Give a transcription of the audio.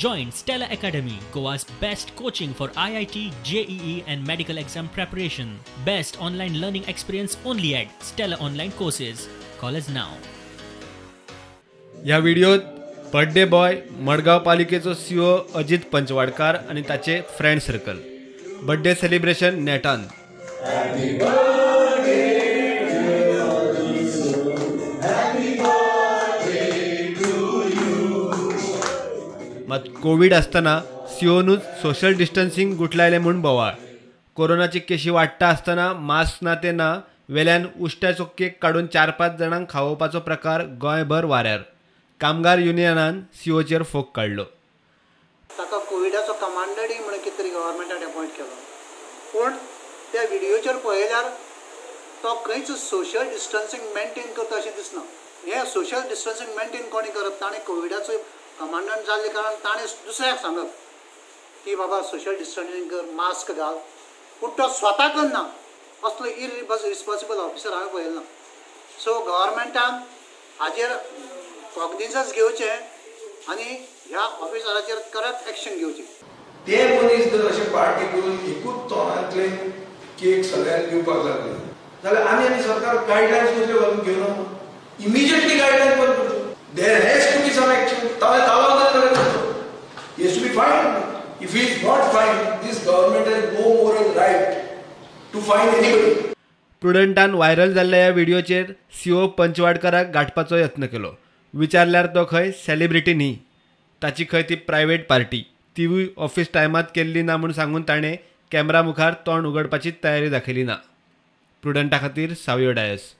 Join Stella Academy, Goa's best coaching for IIT, JEE and medical exam preparation. Best online learning experience only at Stella Online Courses. Call us now. ह्या व्हिडिओत birthday boy Madgaon पालिकेचो CO अजित पंचवाडकार आनी ताचे friend circle birthday celebration नेटान. मात Covid आसतना सीओनूच social distancing गुठलायलें म्हूण बोवाळ. कोरोनाची केशी वाडटा आसतना मास्क ना ते ना वेल्यान उश्ट्याचो केक काडून 4-5 जाणांक खावोवपाचो प्रकार गोंयभर वाऱ्यार. कामगार युनियनान सीओचेर फोग काडलो. ताका कोविडाचो कमांडरय म्हणून कितें तरी गव्हर्मेंटान अपॉयंट केलो, पूण त्या व्हिडियोचेर पळयल्यार तो खंयच सोशल डिस्टन्सिंग मेंटेन करता अशें दिसना. हें सोशल डिस्टन्सिंग मेंटेन कोणी करप? ताणें कोविडाचो कमांडंट जाल्ले कारण ताणें दुसऱ्याक सांगप की बाबा सोशल डिस्टन्सिंग कर, मास्क घाल, पूण तो स्वता करना. असलो इरिस्पॉन्सिबल ऑफिसर हांवें पळयलो ना. सो गव्हर्मेंटान हाजेर कॉग्निजन्स घेवचें आनी ह्या ऑफिसराचेर करेक्ट एक्शन घेवचें. ते मनीस जर अशें पार्टी करून एकूच तोंडांतले केक सगळ्यांक दिवपाक लागले जाल्यार आनी आनी सरकार गायडलायन्स कसल्यो घालून घेवना? इमिजिएटली गायडलायन्स बंद करच्यो. There has to be some action. He has to be fined. If he is not fined, this government has no moral right to fine anybody. प्रुडंटान viral जाल्ल्या ह्या व्हिडिओचेर सीओ पंचवाडकराक गांठपाचो यत्न केलो. विचारल्यार तो खंय सेलिब्रिटी न्ही, ताची खंय ती प्रायव्हेट पार्टी, तिवूय ऑफिस टायमात केल्ली ना म्हूण सांगून ताणें कॅमेरा मुखार तोंड उगडपाची तयारी दाखयली ना. प्रुडंटा खातीर सावियो डायस.